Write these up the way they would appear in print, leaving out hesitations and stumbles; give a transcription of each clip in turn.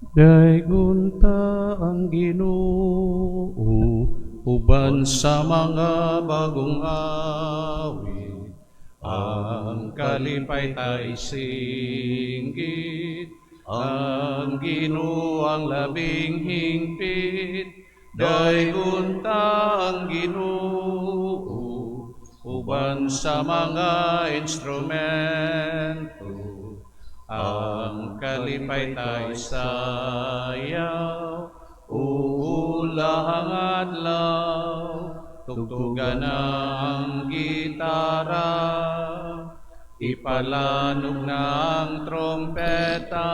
Daygon ta ang Ginoo uban sa mga bagong awit. Ang kalipay ta isinggit, ang Ginoo ang labing hingpit. Daygon ta ang Ginoo uban sa mga instrumento. Ang kalipay ta isayaw, ulahang adlaw, tugtugan ang gitara, ipalanog na ang trompeta,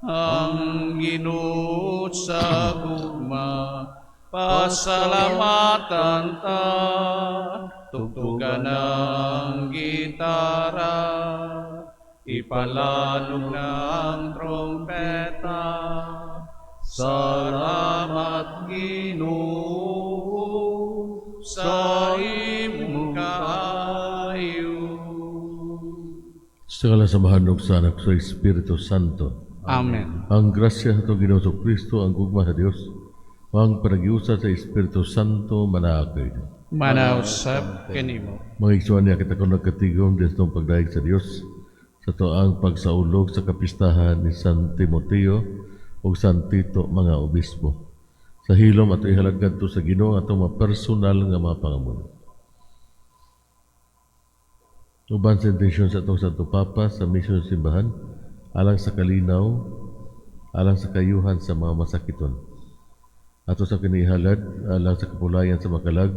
ang Ginoo sa gugma, pasalamatan ta, tugtugan ang gitara, ipalanog na ang trompeta. Salamat, Ginoo, sa imong kaayo. Sa ngalan sa Amahan ug sa Anak, sa Espiritu Santo. Amen. Ang grasya sa atong Ginoong Kristo, ang gugma sa Dios, ang panaghiusa sa Espiritu Santo manaa kay. Manaa usab kanimo. Mga igsoon, niya kita kung nagkatigom sa atong pagdayeg sa Dios sa atoang pagsaulog sa kapistahan ni San Timoteo ug San Tito, mga obispo. Sa hilom, ato ihalad ngadto sa Ginoo ang atong mga personal nga mga pangamuyo. Uban sa intensyon sa atong Santo Papa, sa misyon sa simbahan, alang sa kalinaw, alang sa kayuhan sa mga masakiton. Ato sa kinihalad, alang sa kapulayan sa makalag,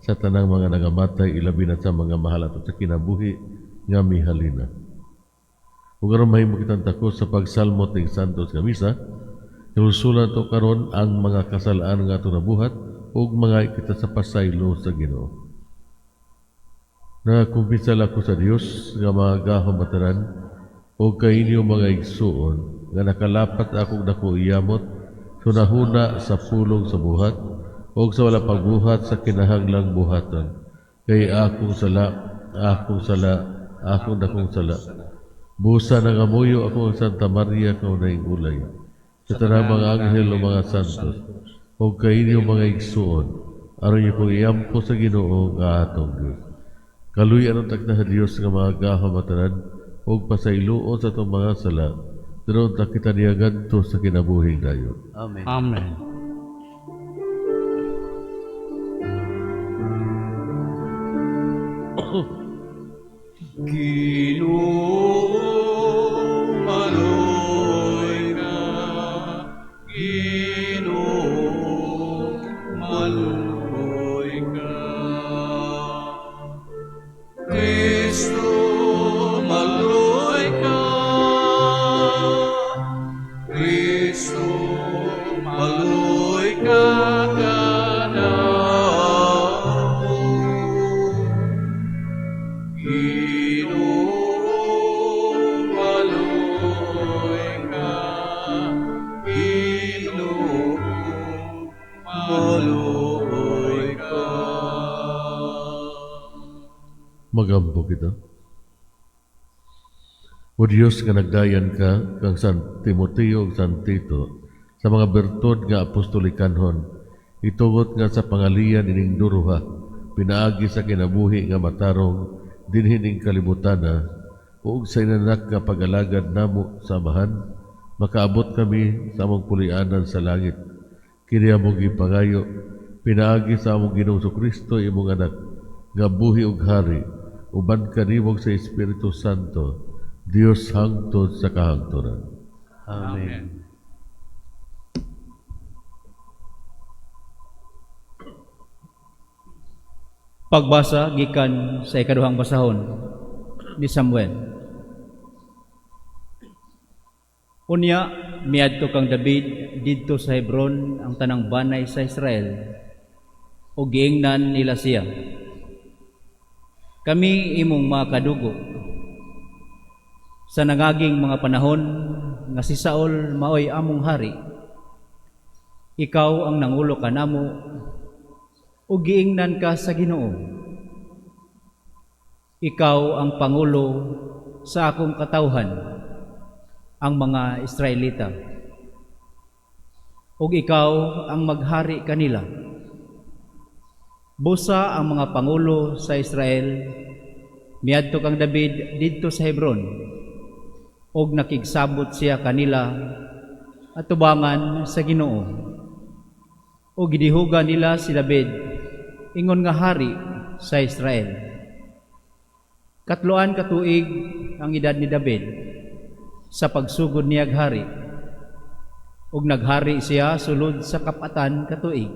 sa tanang mga nangamatay, ilabi na sa mga mahal ato sa kinabuhi nga mihalina. Ug aron mahimo kitang takos sa pagsalmot ning Santos nga Misa, hinulsulan to karon ang mga kasalaan nga atong nabuhat ug mga kita sa pasaylo sa Ginoo. Nagakumpisal ako sa Dios nga makagagahom tanan ug kaninyo, mga igsuon, nga nakalapat akong dako yamot hunahuna sa pulong, sa buhat ug sa wala pagbuhat sa kinahanglang buhaton, kay akong sala, akong sala, akong dakong sala. Busa nangamuyo ako ang Santa Maria kaunahing ulay, sa tanang mga anghel o mga santos, ug kaninyo, mga igsuon, aron inyo kong iampo sa Ginoo nga atong Dios. Kaluy-an unta kita sa Dios nga makagagahom tanan ug pasayloon sa atong mga sala. Dira unta kita niya ngadto sa kinabuhing dayon. Amen. Amen. Ginoo, maluoy ka. Ginoo, maluoy ka. Kristo, maluoy ka. Kristo, maluoy ka kanamo. Ginoo, maluoy ka. Ginoo, maluoy ka. Magampo kita. O Dios, nga nagdayan ka kang San Timoteo ug San Tito sa mga bertud nga apostolikanhon, itugot nga sa pangaliyan ining duruha pinaagi sa kinabuhi nga matarong dinhi ning kalibutana ug sa inanak nga pag-alagad namo sa Amahan, makaabot kami sa among pulianan sa langit. Kini among gipangayo pinaagi sa among Ginoong Kristo, imong Anak, nga buhi ug hari uban kanimo sa Espiritu Santo, Dios hangtod sa kahangturan. Amen. Amen. Pagbasa gikan sa ikaduhang basahon ni Samuel. Unya miadto kang David didto sa Hebron ang tanang banay sa Israel ug giingnan nila siya. Kami imong mga kadugo. Sa nangaging mga panahon nga si Saul maoy among hari, ikaw ang nangulo kanamo ug giingnan ka sa Ginoo. Ikaw ang pangulo sa akong katawhan, ang mga Israelita. Ug ikaw ang maghari kanila. Busa ang mga pangulo sa Israel miadto kang David didto sa Hebron ug nakigsabot siya kanila atubangan sa Ginoo. Ug gidihuga nila si David ingon nga hari sa Israel. 3 ka tuig ang edad ni David sa pagsugod niyag hari, ug naghari siya sulod sa 40 ka tuig.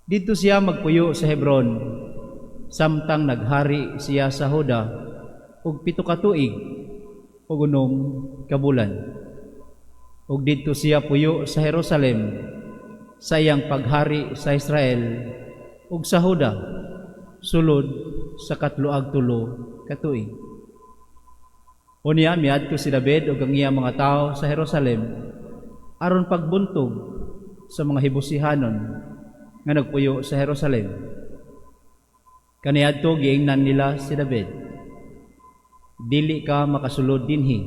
Didto siya magpuyo sa Hebron, samtang naghari siya sa Juda og 7 ka tuig ug 6 ka bulan. Ug didto siya puyo sa Jerusalem sa iyang paghari sa Israel ug sa Juda sulod sa 303 ka tuig. Unya miadto si David ug ang iyang mga tawo sa Jerusalem aron pagbuntog sa mga Jebusihanon nga nagpuyo sa Jerusalem. Kaniadto giingnan nila si David, "Dili ka makasulod dinhi,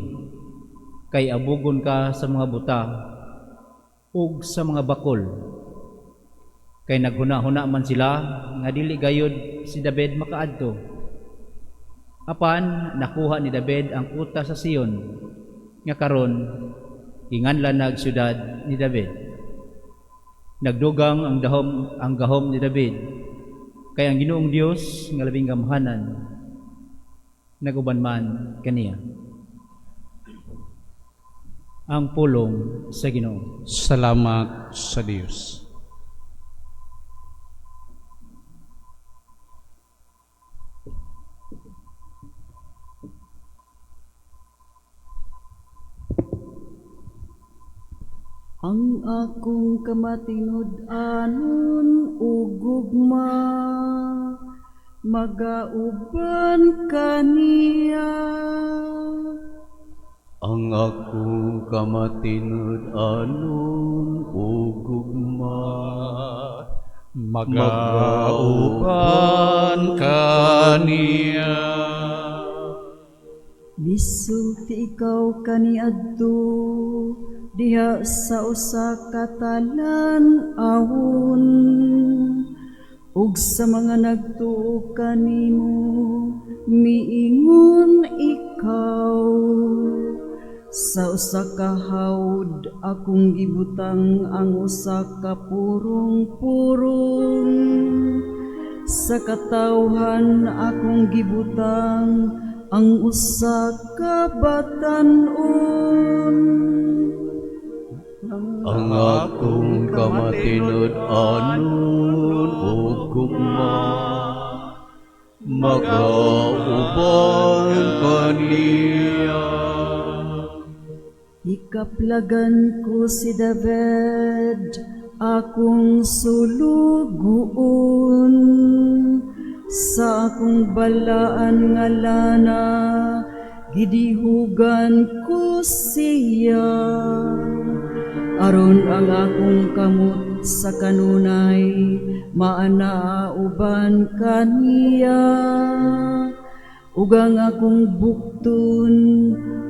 kay abugon ka sa mga buta ug sa mga bakol." Kay naghuna-huna man sila nga dili gayud si David makaadto. Apan nakuha ni David ang kuta sa Sion nga karon ginganlan nag siyudad ni David. Nagdugang ang gahom ni David kay ang Ginoong Dios nga labing gamhanan naguban man kaniya. Ang pulong sa Ginoo. Salamat sa Dios. Ang akong kamatinud-anon ug gugma magauban kaniya. Ang akong kamatinud-anon ug gugma magauban kaniya. Misulti ikaw kaniadto diha sa usa ka talan-awon, ug sa mga nagtuo kanimo miingon ikaw. Sa usa ka hawd akong gibutang ang usa ka purong-purong, sa katawhan akong gibutang ang usa ka batan-on. Ang akong kamatinud-anon ug gugma magauban kaniya. Ikaplagan ko si David, akong sulugoon, sa akong balaan nga lana, gidihugan ko siya. Aron ang akong kamot sa kanunay, maanaa uban kaniya. Ug ang akong bukton,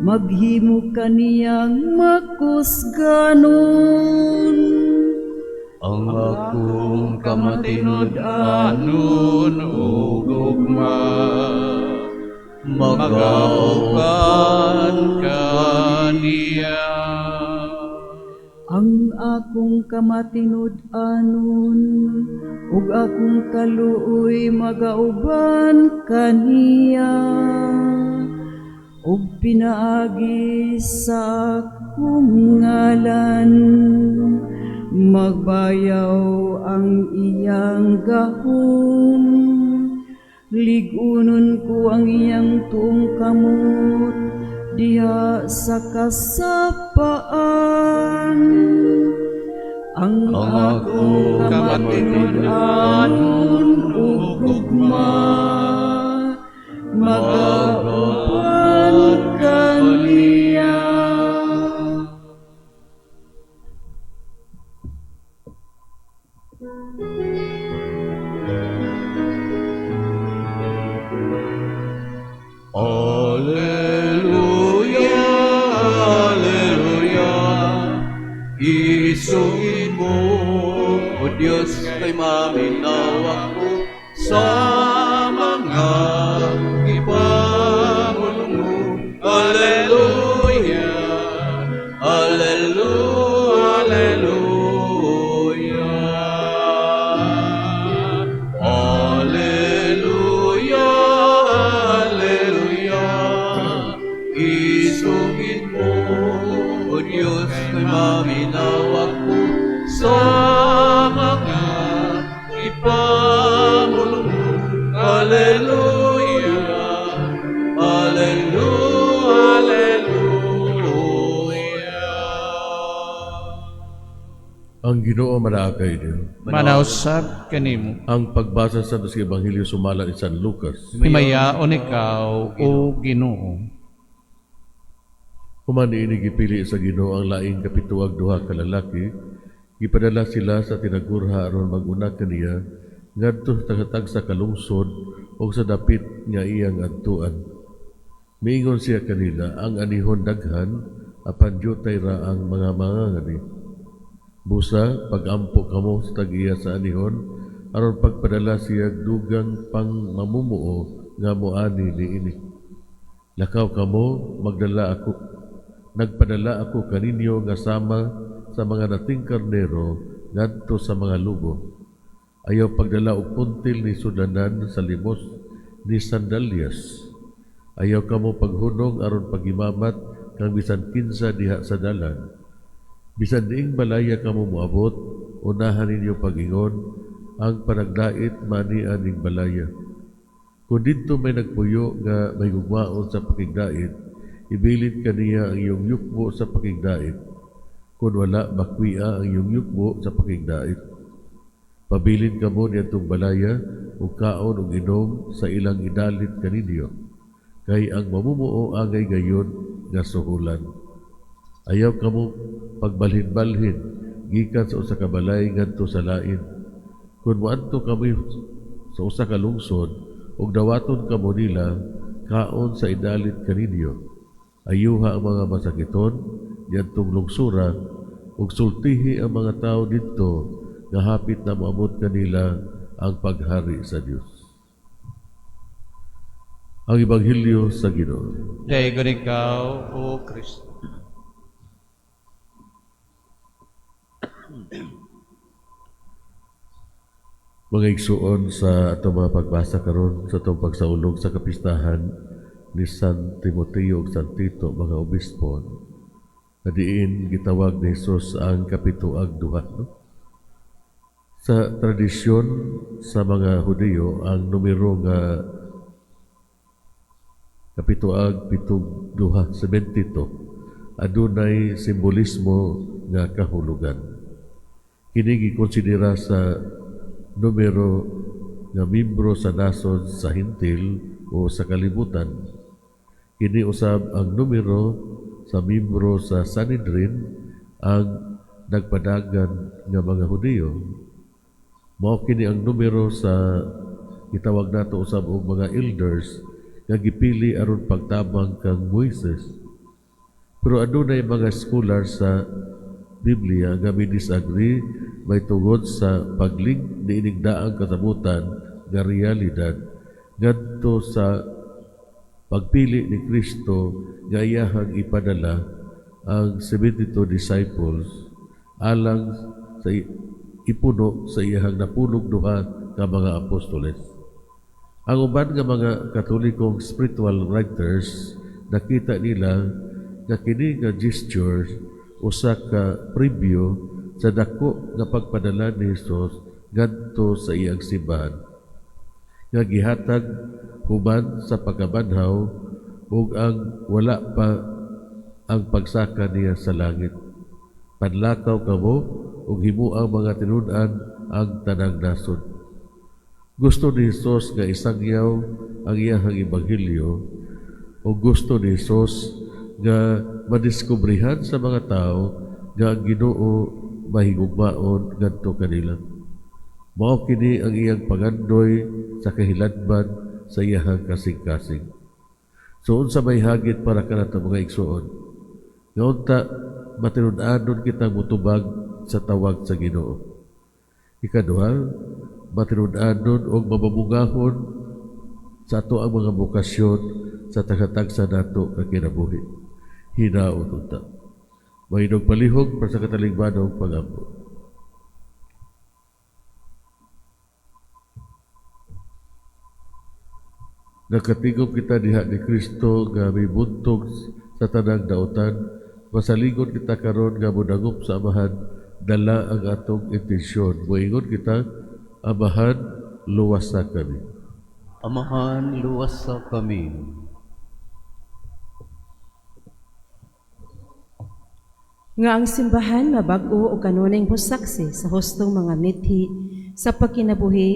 maghimo kaniyang makusganon. Ang akong kamatinud-anon ug gugma magauban kaniya. Ang akong kamatinud-anon ug akong kaluoy magauban kaniya, ug pinaagi sa akong ngalan magbayaw ang iyang gahom. Lig-unon ko ang iyang tuong kamot diha sa kasapaan. Ang akong kamatinud-anon ug gugma magauban kaniya. Alleluia, alleluia, Isus Diyos, kay maminaw ako sa mga ipamulong mo. Alleluia, Alleluia, Alleluia. Alleluia, Alleluia. Isugid mo, O Diyos, kay maminaw ako sa mga ipamulong mo. Alleluia, Alleluia, Alleluia. Ang Ginoo manaa kaninyo. Manausab kanimo. Ang pagbasa sa sa Ebanghelyo sumala ni San Lucas. Himayaon ikaw, O Ginoo. Human niini, gipili sa Ginoo ang laing 72 ka lalaki, gipadala sila sa tinagurha aron mag-una kaniya ngadto sa tagsa ka lungsod o sa dapit nga iyang adtuan. Miingon siya kanila, "Ang anihon daghan, apan diutay ra ang mga mangangani. Busa, pag-ampo kamo sa tag-iya sa anihon, aron pagpadala siya dugang pang mamumuo nga moani niini. Lakaw kamo, magdala ako nagpadala ako kaninyo nga sama sa mga nating karnero ngadto sa mga lobo. Ayaw pagdala og puntil ni sudanan sa limos ni sandalyas. Ayaw kamo paghunong aron paghimamat kang bisan kinsa diha sa dalan. Bisan diing balaya kamo moabot, unahan ninyo pag-ingon, 'Ang panagdait maania ning balaya.' Kung didto may nagpuyo nga mahigugmaon sa pakigdait, ibilin kaniya ang iyong yukbo sa pakigdait. Kung wala, bakwia ang iyong yukbo sa pakigdait. Pabilin kamo niadtong balaya ug kaon ug inom sa ilang idalit kaninyo. Kay ang mamumuo angay gayon nga suhulan. Ayaw kamo pagbalhin-balhin gikan sa usa ka balay ngadto sa lain. Kung moadto kamo sa usa ka lungsod ug dawaton kamo nila, kaon sa idalit kaninyo. Ayuha ang mga masakiton diadtong lungsura ug sultihi ang mga tawo didto nga hapit na moabot kanila ang paghari sa Dios." Ang Ebanghelyo sa Ginoo. Daygon ikaw, O Kristo. Mga igsuon, sa atong mga pagbasa karon sa atong pagsaulog sa kapistahan ni San Timoteo ug San Tito, mga obispo, na diin gitawag ni Jesus ang 72, no? Sa tradisyon sa mga Hudiyo, ang numero nga 72, 72, adunay simbolismo nga kahulugan. Kini gikonsidera sa numero nga membro sa nasod sa Hentil o sa kalibutan. Kini usab ang numero sa membro sa Sanhedrin, ang nagpadagan nga mga Hudiyo. Mao kini ang numero sa gitawag nato usab og mga elders nga gipili aron pagtabang kang Moises. Pero adunay mga scholars sa Biblia nga mi-disagree may tungod sa pag-link niining daang kasabutan nga realidad ngadto sa pagpili ni Kristo nga iyahang ipadala ang 72 disciples alang sa ipuno sa iyahang 12 ka mga apostoles. Ang uban nga mga Katolikong spiritual writers, nakita nila nga kini nga gesture usa ka preview sa dako nga pagpadala ni Hesus ngadto sa iyang simbahan nga gihatag human sa pagkabanhaw ug ang wala pa ang pagsaka niya sa langit. "Panlakaw kamo ug himuang mga tinud-an ang tanang nasod." Gusto ni Hesus nga isangyaw ang iyahang ebanghelyo o gusto ni Hesus nga madiskubrihan sa mga tao nga ang Ginoo mahigugmaon ngadto kanila. Mao kini ang iyang pangandoy sa kahiladman sa iyahang kasing-kasing. So unsa may hagit para kanato, mga igsuon? Nga unta matinud-anon kitang mutubag sa tawag sa Ginoo. Ikaduha, matinud-anon og mababugahon sa ato ang mga bokasyon sa tagsa-tagsa nato nga kinabuhi. Hinaot unta. Mahinog palihog para sa katalingbanong pagampo. Nakatigom kita diha ni Kristo nga mibuntog sa tanang dautan, masaligon kita karon nga modangop sa Amahan, dala ang atong intensyon. Moingon kita, Amahan, luwasa kami. Amahan, luwasa kami. Nga ang simbahan mabag-o og kanunay mosaksi sa hustong mga mithi sa pagkinabuhi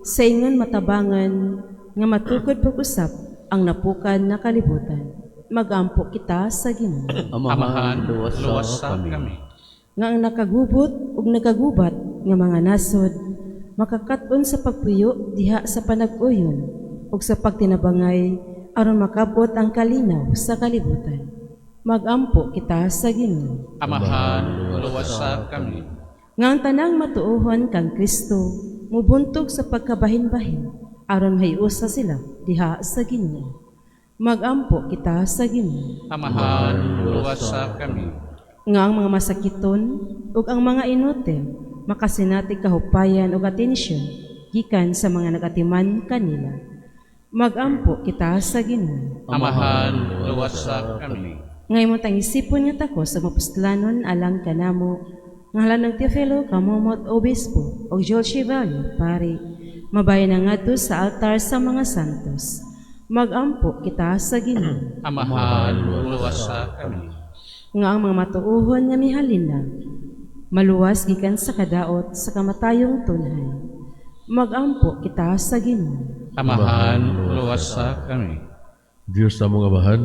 sa ingon matabangan nga matukod pag-usap ang napukan na kalibutan. Magampo kita sa Ginoo. Amahan, luwasa luwasa kami. kami. Nga ang nakagubot ug nagagubat nga mga nasod makakat-on sa pagpuyo diha sa panag-uyon ug sa pagtinabangay aron makabot ang kalinaw sa kalibutan. Magampo kita sa Ginoo. Amahan, luwasa kami. Nga ang tanang matuohon kang Kristo mubuntog sa pagkabahin-bahin aron mahiusa sila diha sa Ginoo. Magampo kita sa Ginoo. Amahan, luwasa kami. Nga ang mga masakiton ug ang mga inutil makasinati kahupayan ug atensyon gikan sa mga nagatiman kanila. Magampo kita sa Ginoo. Amahan, luwasa kami. Nga imong tangisipon nga takos sa mapustlanon alang kanamo ngalan ng Teofilo Kamomot Obispo ug Joel Chevalier pari mabayan na ngadto sa altar sa mga santos. Magampo kita sa Ginoo. Amahan, luwasa kami. Nga ang mga matuohon nga mihalin na maluwas gikan sa kadaot sa kamatayong tunhay. Magampo kita sa Ginoo. Amahan, luwasa kami. Diyos sa among Amahan,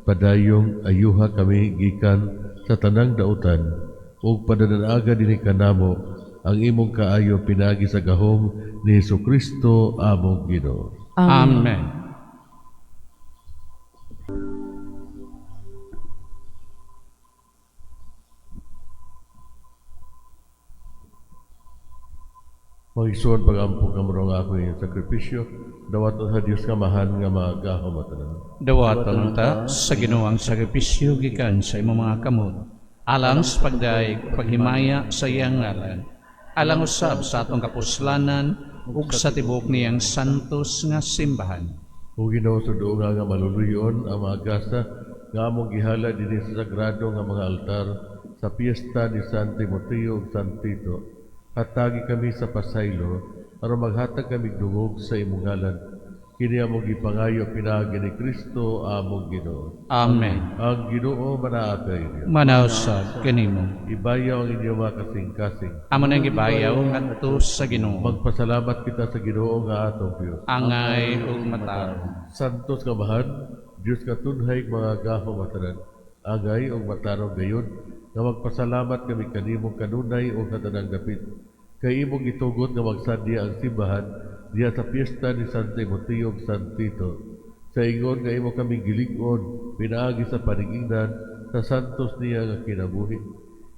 padayong ayuha kami gikan sa tanang dautan ug padananaga dinhi kanamo ang imong kaayo pinaagi sa gahom ni Hesukristo among Ginoo. Amen. Mga pagampo kamo nga ako inyong sakripisyo, dawaton sa Dios nga Amahan nga magahom at tanan. Dawaton unta sa Ginoo ang sakripisyo gikan sa imong mga kamot, alang sa pagdayeg ug paghimaya sa iyang ngalan, alang usab sa atong kapuslanan ug sa tibuok niyang santos nga simbahan. O Ginoo sa duunga nga maluluyon ang mga gasa nga among gihala dinhi sa sagrado nga mga altar sa piyesta ni San Timoteo ug San Tito. Hatagi kami sa pasaylo aron maghatag kami dungog sa imong ngalan. Kini among gipangayo pinaagi ni Kristo among Ginoo. Amen. Ang Ginoo manaa kay inyo. Manausab kanimo. Ibayaw ang inyong mga kasing-kasing. Amo nang gibayaw ngadto sa Ginoo. Magpasalamat kita sa Ginoo nga atong Dios. Angay ug matarong. Santos nga Amahan, Dios nga tunhay mga gahom matanan. Angay ug matarong gayon nga magpasalamat kami kanimo kanunay ug sa tanang dapit. Kay imong gitugot nga magsadya ang simbahan diha sa piyesta ni San Timoteo ug San Tito. Sa ingon nga imo kami gilig-on pinaagi sa panigingnan sa santos niya nga kinabuhi.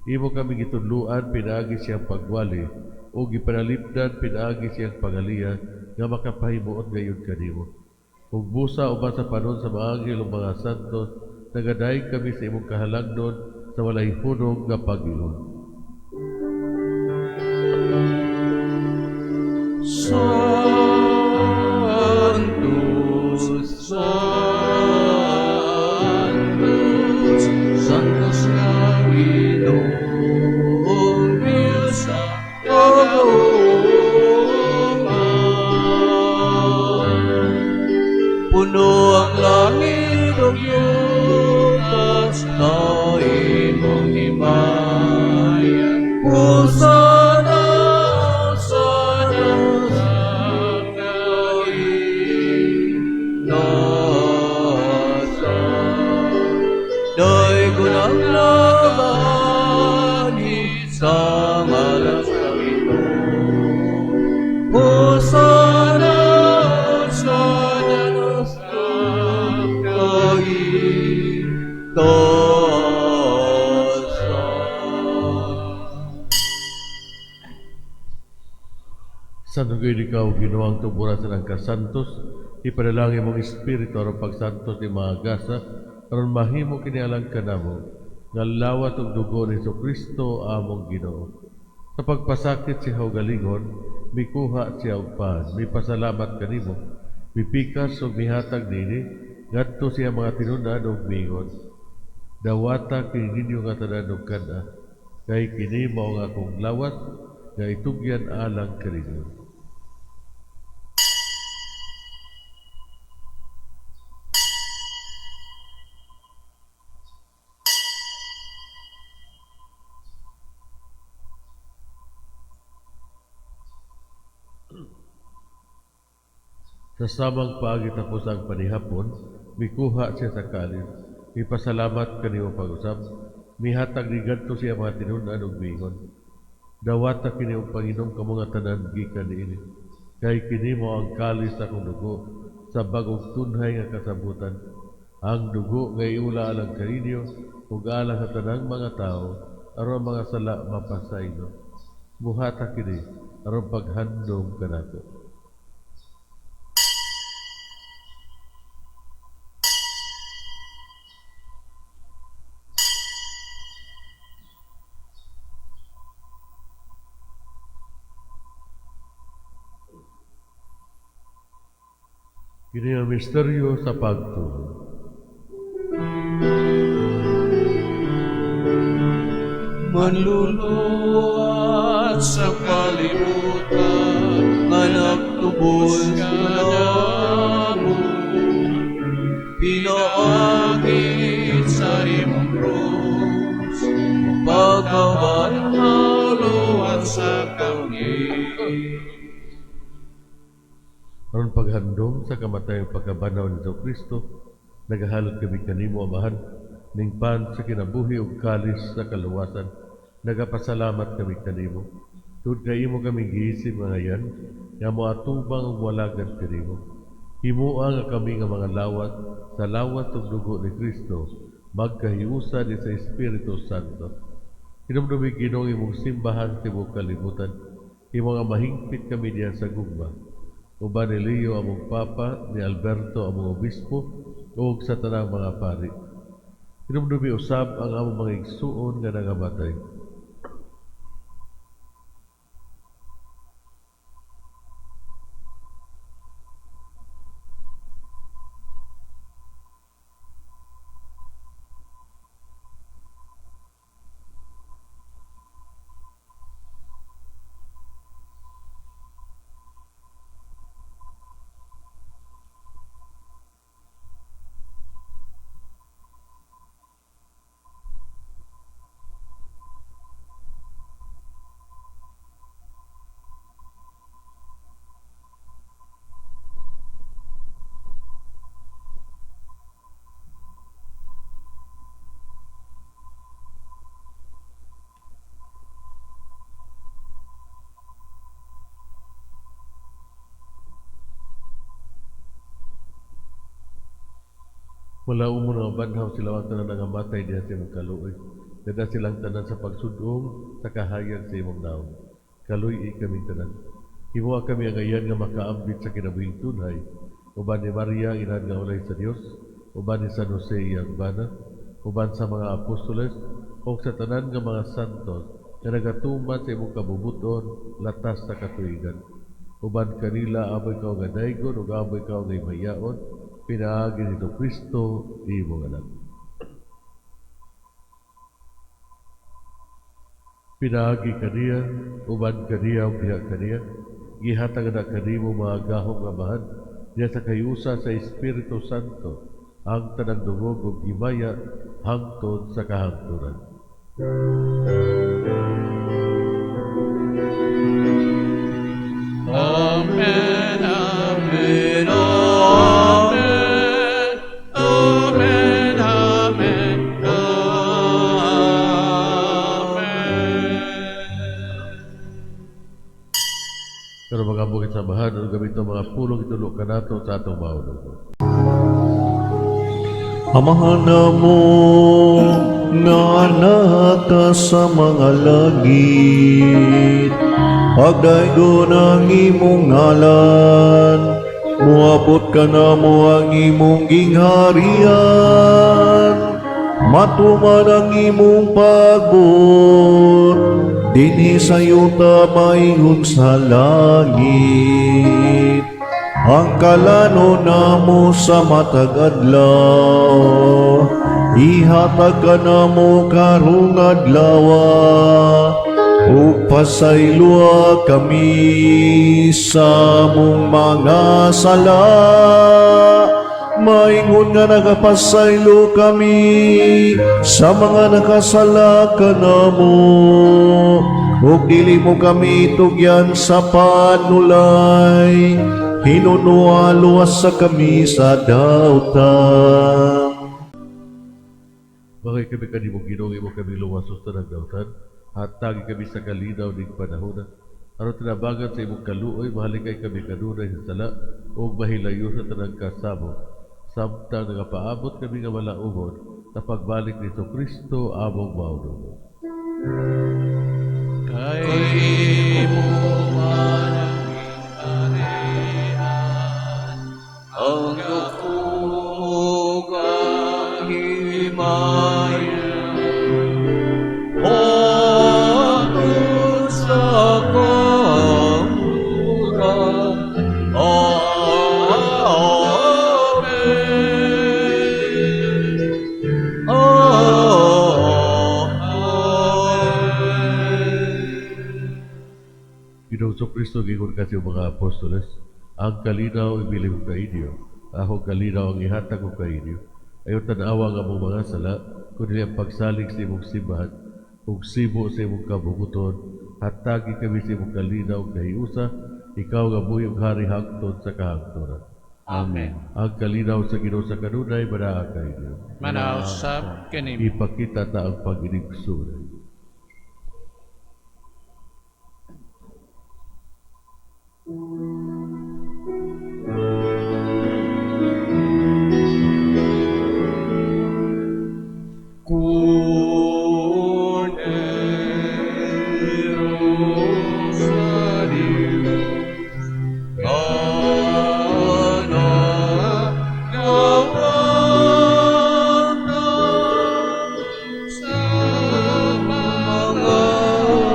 Imo kami gitudloan pinaagi siyang pagwali o gipanalipdan pinaagi siyang pangaliya nga makapahimuot gayon kanimo. Ug busa uban sa panon sa mga anghel ug mga santos, nagadayeg kami sa imong kahalangdon sa walay hunong nga pag-ingon. Sanctus, Sanctus, Sanctus nga Ginoong Diyos sa kagauman. Puno ang langit ug yuta sa imong himaya. Hosana, Hosana sa kaitaasan. Daygon ang nagaanhi sa ngalan sa Ginoo. Hosana, Hosana sa kaitaasan. Aron gayud ikaw, Ginoo, ang tuboran sa kasantos, ipadala ang imong Espiritu aron pagsantos nining mga gasa, aron mahimo kini alang kanamo, nga lawas ug dugo ni Kristo among Ginoo. Sa pagpasakit sa iyang kaugalingon, mikuha siya og pan, mipasalamat kanimo, mipikas ug mihatag niini ngadto sa iyang mga tinun-an ug miingon, "Dawata kini ninyo nga tanan ug kan-a, kay kini mao ang akong lawas nga itugyan alang kaninyo." Sa samang paagi tapos ang panihapon, mikuha siya sa kalis, mipasalamat kanimo pag-usab, mihatag ni ngadto sa iyang mga tinun-an ug miingon, "Dawata kini ug panginom kamo nga tanan gikan niini, kay kini mao ang kalis sa akong dugo sa bag-ong tunhay nga kasabutan, ang dugo nga iula alang kaninyo ug alang sa tanang mga tawo aron ang mga sala mapasaylo. Buhata kini aron paghandom kanako." Kini ang misteryo sa pagtuo. Manluluwas sa kalibutan nga nagtubos kanamo pinaagi sa imong krus, pagkabanhaw, luwas sa kami. Aron paghandom sa kamatayon pagkabanhaw ni Kristo, nagahalad kami kanimo, Amahan, ning pan sa kinabuhi ug kalis sa kaluwasan. Nagapasalamat kami kanimo. Tungod kay imo kami giisim nga ayan, nga moatubang ug moalagad kanimo. Himoa nga kami nga mga lawat sa lawas ug dugo ni Kristo, magkahiusa ni sa Espiritu Santo. Hinumdumi, Ginoo, imong simbahan sa tibuok kalibutan. Himo nga mahingpit kami diha sa gugma. Uban ni Leo among Papa, ni Alberto among Obispo, ug sa tanang mga pari. Hinumdumi usab ang among mga igsuon nga nangamatay. Malaumon nga banhaw sila ang tanan nangamatay diha sa imong kaluoy. Dad-a silang tanan sa pagsud-ong sa kahayag sa imong nawong. Kaluy-i kaming tanan. Himoa kami ang ayan nga makaambit sa kinabuhing tunhay. Uban ni Maria, inahan nga ulay sa Dios, uban ni San Jose iyang bana, uban sa mga apostoles, ug sa tanan nga mga santos nga nagatuman sa imong kabubut-on latas sa katuigan. Uban kanila amo ikaw nga daygon ug amo ikaw nga himayaon pinaagi ni Kristo imong anak. Pinaagi kaniya, uban kaniya ug diha kaniya, gihatag na kanimo mga gahom nga Amahan diha sa kahiusa sa Espiritu Santo ang tanang dungog ug himaya hangtod sa kahangturan. Amen, Amen, Amen, Amen, Amen, Amen. Pero mga bukid sa Amahan, ug gamit ang mga pulong itulo kanato sa atong maunong. Amahan namo nga naa ka sa mga langit. Pagdaygon ang imong ngalan, muabot kanamo ang imong gingharian, matuman ang imong pagbuot, dinhi sa yuta maingon sa langit. Ang kalanon namo sa matag adlaw, ihatag kanamo karong adlaw, ug pasayloa kami sa among mga sala, maingon nga nagapasaylo kami sa mga nakasala kanamo, ug dili mo kami tugyan sa panulay, hinunoa luwasa kami sa dautan. Bagay kami kanimo, Ginoo, imo kami luwasos sa nagdautan. Hatagi kami sa kalinaw ning panahona, aron tinabangan sa imong kaluoy, mahalikay kami kanunay sa sala ug mahilayo sa tanang kasamo, samtang nagapaabot kami nga malaugon sa pagbalik ni Kristo among Maonunon. Kay imo man ang gingharian, ang gahom ug ang himaya, hangtod sa kamanghuran. Amen. Amen. Ginoong Kristo, giingon ka sa iyong mga apostoles, "Ang kalinaw ibilin ko kainyo, akong kalinaw ang ihatag ko kainyo. Ayaw tanawa ang among mga sala, kundi ang pagsalig sa imong simbahan, ug sibo sa imong kabunguton, hatagi kami sa imong kalinaw ug kahiusa, ikaw nga buhi ug hari hangtod sa kahangturan." Amen. Ang kalinaw sa Ginoo sa kanunay manaa kaninyo. Manaa usab kanimo. Ipakita ta ang pag-inigsuoy. Kordero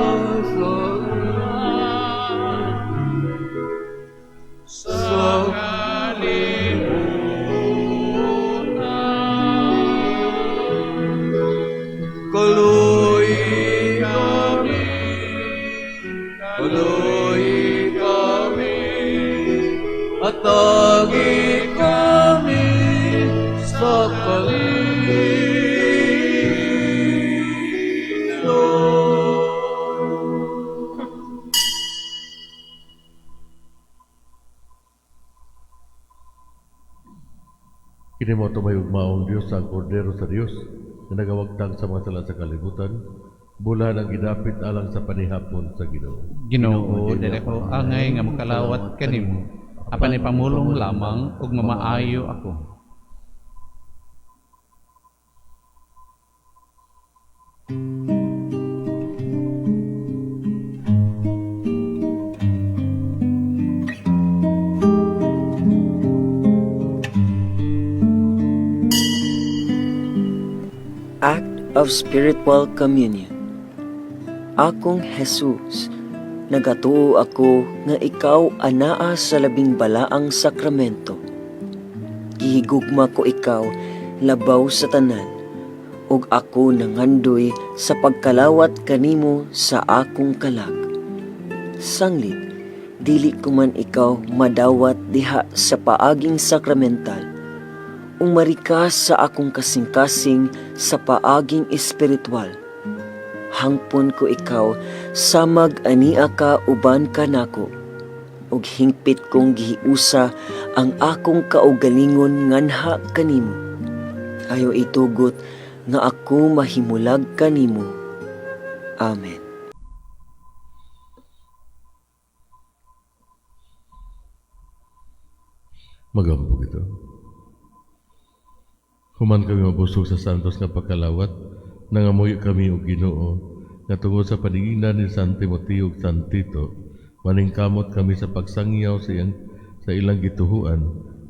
sa Diyos, nga nagawagtang sa mga sala sa kalibutan. Kaluoyi kami, kaluoyi kami, hatagi kami sa kalinaw. Kini mao mahigugmaong Dios, ang Kordero sa Dios na nagawagtang sa mga sala sa kalibutan. Bulahan ang gidapit alang sa panihapon sa Ginoo. Ginoo, dili ko angay nga mokalawat kanimo, apan ipamulong lamang ug mamaayo ako. Act of Spiritual Communion. Akong Jesus, nagatuo ako nga ikaw anaa sa labing balaang sakramento. Gihigugma ko ikaw labaw sa tanan, ug ako nangandoy sa pagkalawat kanimo sa akong kalag. Sanglit, dili ko man ikaw madawat diha sa paaging sakramental, umari ka sa akong kasing-kasing sa paaging espiritual. Hangpon ko ikaw samag ania ka uban kanako, ug hingpit kong gihiusa ang akong kaugalingon nganha kanimo. Ayaw itugot nga ako mahimulag kanimo. Amen. Magampo kita. Human kami mabusog sa santos nga pagkalawat, nangamuyo kami og Ginoo nga tungod sa paningina ni San Timoteo ug San Tito. Maningkamot kami sa pagsangyaw sa ilang gituhuan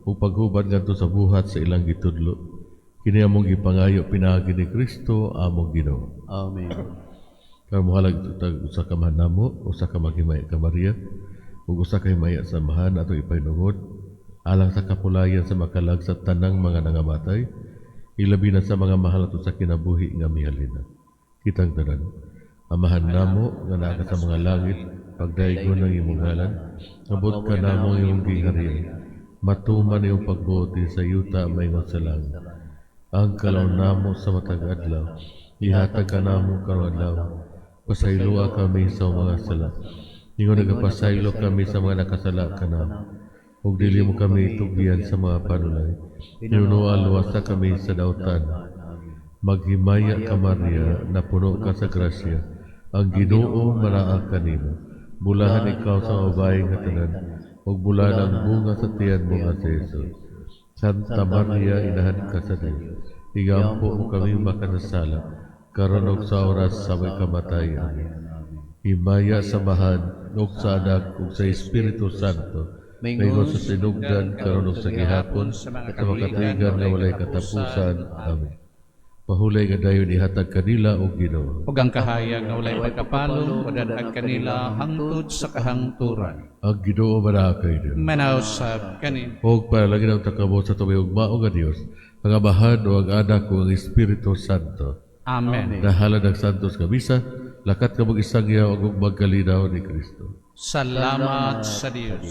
ug paghubad ngadto sa buhat sa ilang gitudlo. Kini among gipangayo pinaagi ni Kristo among Ginoo. Amen. Karon mohalad tag usa ka Amahan namo, usa ka Maghimaya ka Maria, ug usa ka himaya sa Amahan ato ipahinungod alang sa kapulayan sa makalag sa tanang mga nangamatay, ilabi na sa mga mahal nato sa kinabuhi nga mihalina. Kitang tanan. Amahan namo nga naa ka sa mga langit, pagdaygon ang imong ngalan, abot ka namo ang imong giharian. Matuman imong pagbuot sa yuta maingon sa langit. Ang kalaw namo sa matag adlaw, ihatag ka namo karong adlaw. Pasayloa kami sa mga sala. Ingon nagapasaylo kami sa mga nakasala kanamo. Ug dili mo kami tugyan sa mga panulay. Hinunoa luwasa kami sa dautan. Maghimaya ka, Maria, napuno ka sa grasya. Ang Ginoo manaa kanimo. Bulahan ikaw sa babae nga tanan, ug bulahan ang bunga sa tiyan mo nga si Jesus. Santa Maria, inahan ka sa Dios. Igampo mo kami makasasala, karon ug sa oras sa among kamatay. Amen. Himaya sa Amahan, ug sa Anak, ug sa Espiritu Santo, maingon sa sinugdan, karon ug sa gihapon, sa mga katuigan nga walay katapusan. Amen. Pahulay nga dayon ihatag kanila o Ginoo. Ug ang kahayag nga walay pagkapalong modanhag kanila hangtod sa kahangturan. Ang Ginoo manaa kaninyo. Manaw usab kanimo. Og panalangin unta kamo sa tumahigugmao nga Dios, ang Amahan o ang Anak o ang Espiritu Santo. Amen. Nahalad ang Santos nga Misa, lakat kamog isangyaw ang magkalinaw ni Kristo. Salamat sa Dios.